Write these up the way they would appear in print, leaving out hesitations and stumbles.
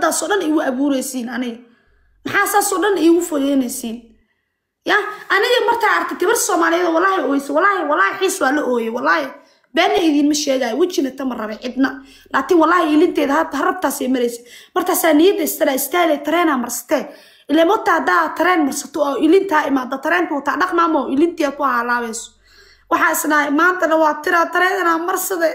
Cuqdadaasoo dhan igu abuuraysiin aniga? Maxaa saasoo dhan iigu fogeynaysiin? Ya aniga martaa artay gabar Soomaaliyeed, walaahi ooyse, walaahi walaahi xiis waa la ooyey, walaahi beena idiinma sheegaayo, wejina tama rabay cidna, laakiin walaahi ilinteeda harabtaasay maraysa. Martaasaa niyadda istara istaale tareenaa marsatee ilaa mota haddaa tareen marsato oo ilintaa imaada, tareenka wataa dhaqmaamo ilintii ku halaabayso. Waxaa isdhahay maantana waa tiraa tareenanaa marsaday.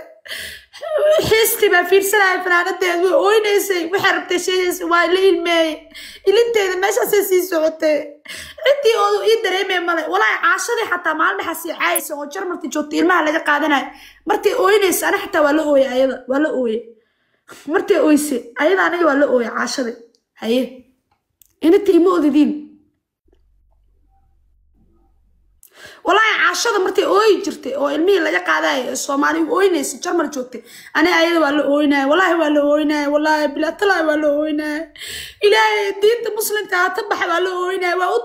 Xiistii baa fiirsanaya, fanaanadeed way ooynaysay, waxay rabtay sheegaysay, waa la ilmeeyey, ilinteeda meeshaasay sii socotay. Ciddii oodu ii dareemay male. Walaahi caashadii xataa maalin dhexaas ii caayaysa oo Jarmalka joogtay, ilmaha laga qaadanayo, martay ooynaysa ana xataa waa la ooyay, ayada waa la ooyay. Martay ooysay ayada aniga waa la ooyay caashadii. Haye, inta ima odidiin. Walaahi caashada martay ooyi jirtay oo ilmihii laga qaadayo ee Soomaali ooynaysa Jarmal joogtay, ani ayada waa la ooynaya, walaahi waa la ooynaya, walaahi bilatalaahi waa la ooynaya. Ilaahay diinta muslimka ha ta baxa, waa la ooynaya, waa u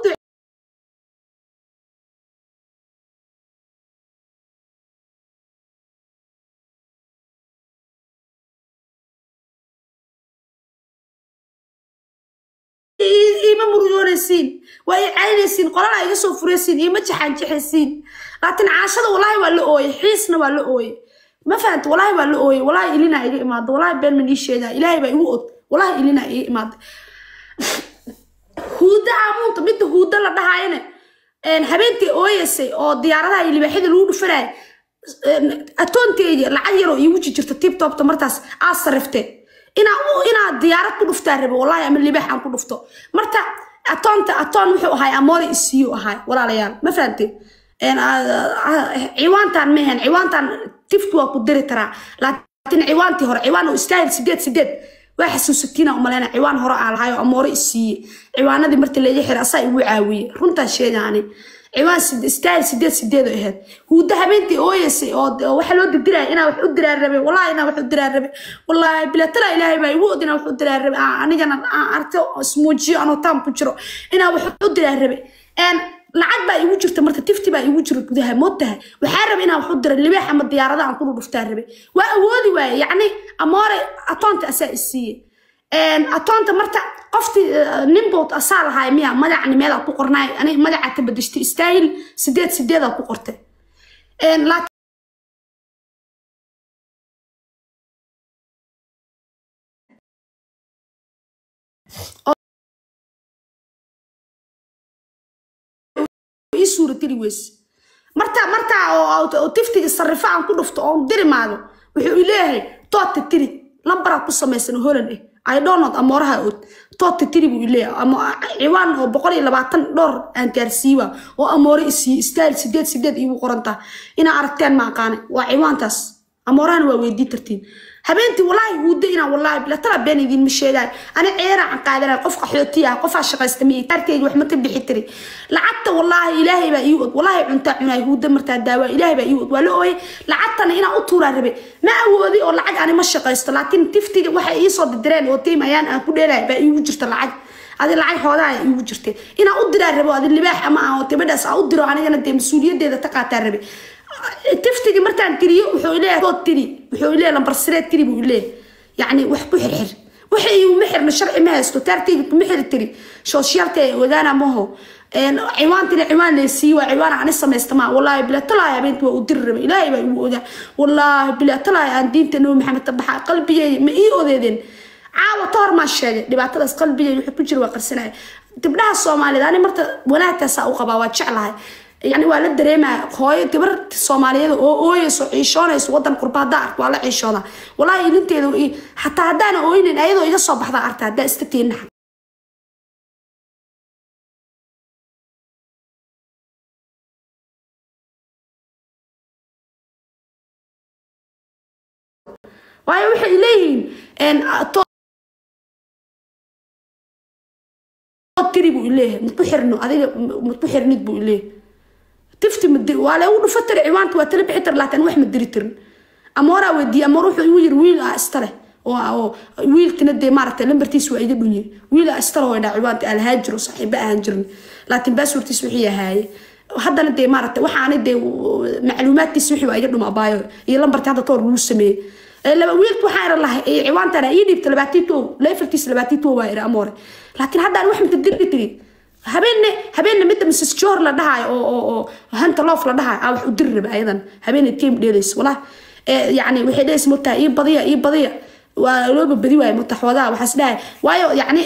iima murugoonaysiin, waa i caynaysiin, qolalaa iga soo furaysiin, iima jaxaanjaxaysiin. Laakiin caashada walaahi waa la ooyay, xiisna waa la ooyay, ma fahanta? Walaahi waa la ooyay, walaahi ilinaa iga imaada, walaahi been man ii sheegaa, Ilaahay baa igu og, walaahi ilinaa iga imaada. Huuda aamuunta midda huuda la dhahaayana habeentii ooyeysay oo diyaaradaha iyo libaaxyada lagu dhufanayay, atoonteyda lacag yaroo iigu jirta tibtobta martaas aa sarifte inaa diyaarad ku dhuftaa rabe wallahi, ama libaax aan ku dhufto. Marka atoonta atoon wuxuu ahay amoore isiiyo ahay, walaalayaal, ma fahamtay? Ciwaantan maahan, ciwaantan tifki waa ku diri karaa, laakiin ciwaantii hore, ciwaan oo istaahil 88 waa xasuusatiina umaleyna, ciwaan hore aan lahay oo amoore isiiye, ciwaanadii martii layga xiray asaa igu caawiye. Runtaan sheegaani, ciwaan istaahil 88 oo ahayd. Huuda habeentii ooyeysay oo waxa loo dirdiraya inaa wax u diraan rabay, wallahi inaa wax u diraan rabay, wallahi bilatala Ilaahay baa igu og inaa wax u diraan rabay. Anigana aan arko ismuujiyo anoo taam ku jiro inaa wax u diraan rabay. Lacag baa igu jirta marka, tifti baa igu jira gudaha mootahay. Waxaa rabay inaan wax u diro libaax ama diyaarada aan ku dhuftaa rabay, waa awoodi waaye. Yacni amoore atoonta asaa isiiye atoonta marka qofti ninbood asaa lahaay miya magacni meelaa ku qornaay, aniga magaca ka bedeshtay, istaahil 88 aa ku qortay. Ii suurateli weyse marta oo tiftiga sarrifa aan ku dhufto oon diri maayo, wuxuu leeyahay toota tiri lambaraa ku samaysan Holan eh, I don't know amooraha og toota tiri buu leeyahay, ama ciwaan oo 120 dhowr aan gaarsiiwa oo amoore isii istaayil 88 iigu qorantaa. Inaa aragteen ma aqaane, waa ciwaantaas, amoorahana waa weydii kartiin. Habeentii walaahi huuda inaan walaahi bilatala been idiinma sheegaay, ani ceeraan aan qaadanay, qof qaxooti ah, qofaa shaqaysta miyi, taarteyda wax ma ka bixi tiri lacagta. Walaahi Ilaahay baa ii og, walaahi cuntaa cunaay huuda martaa daawaa, Ilaahay baa ii og, waa la ooyay. Lacagtana inaan u tuuraa rabe, ma awoodi oo lacag ani ma shaqaysto, laakiin tiftiga waxay ii soo dirdireen oo tiim ayaan aan ku dheelay baa iigu jirta lacag, adi lacag xoogaa iigu jirtay, inaan u diraa rabo adi libaax ama aan gabadhaas aan u diro, anigana dee mas-uuliyaddeeda ta qaataa rabe. Tiftigi markaan tiriyo wuxuu leeyahay dood tiri, wuxuu leeyahay lambar sireed tiri buu leeyahay, yacni wax ku xirxir waxa iiguma xirno, sharci ma haysto, taartayda kuma xiri tiri, sooshiyaalta ogaana maho, ciwaantina ciwaan leesiiye waa ciwaan ani samaysta maa. Wallaahi bilatalaahi habeenkii waa u diri rabay, Ilaahay baa igu ogaa, wallaahi bilatalaahi aan diinta Nabi Maxamed ta baxa, qalbigeyga ma ii odeedeen. Caawa ta hor maan sheegay dhibaatadaas, qalbigeyga wuxuu ku jira waa qarsanaya. Gabdhaha Soomaaliyeed ani marta wanaagtaasaa u qabaa, waa jeclahay, yani waa la dareemaya hooyo gabar Soomaaliyeed oo ooyeyso ciishoonayso wadan qurba haddaa arko waa la ciishooda, walaahi ilinteeda xataa haddaana ooynin ayadoo iga soo baxda arta haddaa iska teenna. Waayo waxay leeyihiin tiri buu leeyahay, maku xirno adiga, maku xirnid buu leeyahay. Tifti ma diri, waa lagu dhufa tiri ciwaanka, waa tala bixi tir, laakiin wax ma diri tirin. Amooraa weydiiyey, amoor wuxuu igu yiri wiil ah istale oo wiilkina dee maaragtay lambartiis waa iga dhunyay, wiil ah istale oo dhaa ciwaanka aan jiro, saaxiibo ahaan jirin, laakiin baaswartiis wixii ahaaye haddana dee maaragtay waxaana dee macluumaadkiis wixii waa iga dhuma abaayo iyo lambartii hadda toor lagu sameeyey. Laba wiilku waxaan ira lahay ciwaantana ii dhiibta 22 leefartiis 22 waa ira amoore. Laakiin hadda aan wax mita diri tiri habeenna habeenna midda Mrs Johor la dhahayo oo hanta loof la dhahayo aa wax u diri raba ayadan habeenna team dheelayso walaa yacni waxay dhehaysa mogtahay ii badiya ii badiya waa loo badi waayo mogtahay xoodaha waxaas dhahay waayo yacni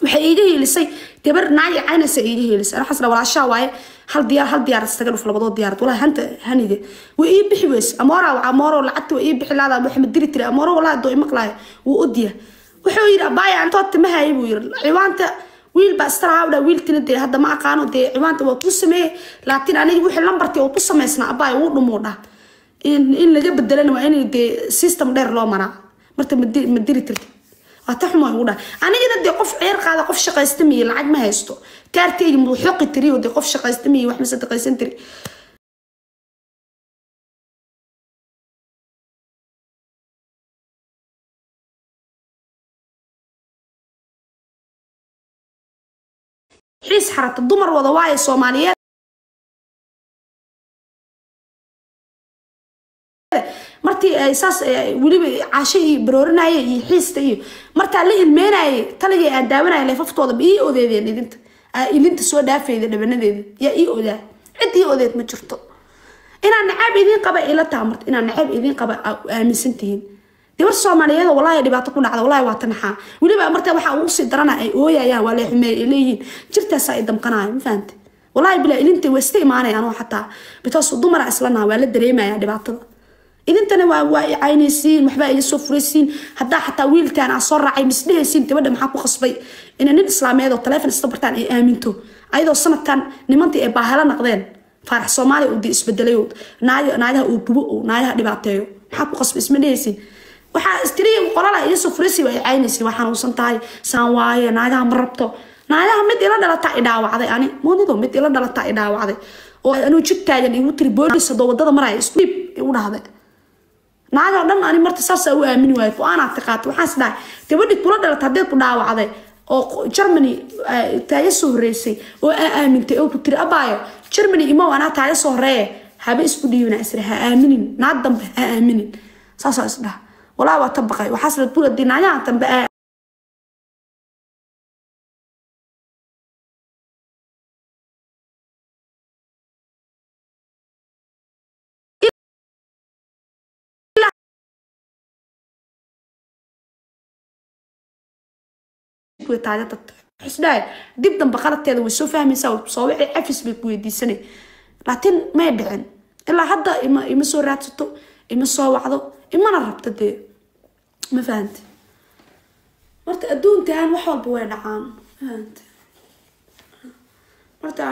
waxay iiga hiilisay gabar naay caynaysa iiga hiilisay. Ana xasna walaashaa waaye hal diyaar hal diyaar istaga dhuf labadood diyaarad walaa hanta hanide way ii bixi weyse amoora waa amooro lacagta way ii bixi laada wax ma diri tiri amooro walaa doo imaqlaay wuu odiya. Wuxuu yiri abaaya aan toota ma hayay buu yiri ciwaanta wiil baa istaraha dha wiiltina dee hadda ma aqaano dee ciwaanta waa ku sameeyey laakiin aniga wixii lambartii oo ku samaysnaa abaaya wuu dhumuu dhah in laga bedelana waa in dee system dheer loo maraa marta ma diri tirti waa ta xumo igu dhaha. Anigana dee qof ceer qaada qof shaqaysta miye lacag ma haysto kaarteyga muu xoqi tiri oo dee qof shaqaysta miye wax ma sadaqaysan tiri. Xiis xarata dumar wada waaye Soomaaliyeed martii ay saas weliba caasho iyo baroorinaya iyo xiista iyo martaa la ilmeynayay taligii aan daawanaya leefaftooda ma ii odeedeen idinta ilinta soo dhaafayda dhabanadeeda yaa ii odaa cid ii odeed ma jirto. Inaan nacaab idiin qaba ila taha marta inaan nacaab idiin qaba aaminsan tihiin gabar Soomaaliyeed oo walaahi dhibaato ku dhacda walaahi waa tanaxaa weliba marta waxa ugu sii darana ay ooyayaan waa la xumeeyay ay leeyihiin jirtaasaa ay damqanaayo ma fahante walaahi bilaa ilinta way iska imaanayaan oo xataa because dumara islanaha waa la dareemayaa dhibaatada. Idintana waa i caynaysiin waxbaa iga soo furaysiin haddaa xataa wiilkaan aa soo raacay misdhehaysiin gabadha maxaa ku qasbay inay nin islaameed oo taleefon isla bartaan ay aaminto ayadoo sanadkan nimantii ay baahalo naqdeen Faarax Soomaaliya uu dee isbedelay oo naagaha uu gubo oo naagaha dhibaateeyo maxaa ku qasbay isma dhehaysiin. Waxaa istiriya qolala iga soo furaysiin waa i caynaysiin waa xanuunsan tahay saan waaye naagaha ma rabto naagaha mid ila dhalataa i dhaawacday ani moonido mid ila dhalataa i dhaawacday oo anuu jid taagan igu tiri boolis haddoo waddada maraya isku dhiib igu dhahday naaga oo dhan ani marta saasaa u aamini waayo go-aanaa tiqaatay. Waxaan is dhahay gabadhii kula dhalatay hadday ku dhaawacday oo Germany taaga soo horreysay oo aa aamintay oo ku tiri abaayo Germany imow anaa taaga soo horreeye haba isku dhiibina isra ha aaminin naag dambe ha aaminin saasaa is dhaha walaa waa tabaqay waxaas la tuula dii naagaha dambe aa taaga tagto xisdhaay dib dambe qaladkeeda way soo fahmaysaa soo wixii cafis bay ku weydiisanay laakiin may dhicin ilaa hadda ima soo raadsato ima soo wacdo imana rabto dee ma fahante. Marta adduunkan wax walba way dhacaan ma fahante. Marta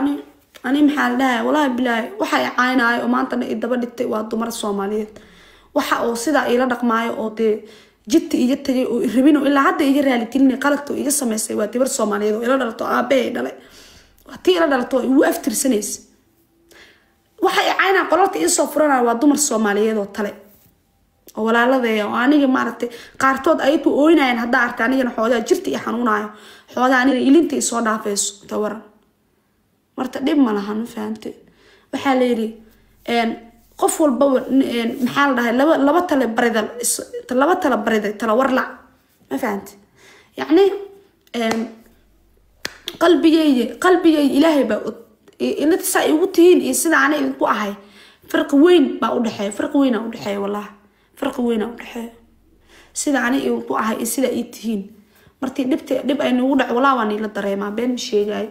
ani maxaa la dhahay walaahi bilaahi waxa i caynaayo oo maantana i daba dhigtay waa dumar Soomaaliyeed waxa oo sidaa iila dhaqmaayo oo dee jidta iga tagay oo i rabin oo ilaa hadda iga raaligelinay qaladka oo iga samaysay waa gabar Soomaaliyeed oo ila dhalato aabbahay dhalay waa tii ila dhalato oo igu aftirsanaysa. Waxa i caynaa qolalta ii soo furanaya waa dumar Soomaaliyeed oo tale oo walaaladeeya oo aniga maaragtay qaartood ayagu ooynayaan haddaa arkay anigana xoogaa jirta i xanuunayo xoogaa aniga ilinta i soo dhaafayso tawaran. Marta dhib ma lahan ma fahante. Waxaa la yidhi qof walbaba maxaa la dhahay laba tale barida laba tale barida tala warlac ma fahante yacni qalbigeyga ilaahay baa og inta saa igu tihiin iyo sida ana idinku ahay farqi weyn baa u dhexeeya farqi weyn aa u dhexeeya wallahi farqi weyn aa u dhexeeya sida ani idinku ahay iyo sida ii tihiin. Martii dhibta dhib ay nagu dhaco walaa waan ila dareemaa been ma sheegaayo.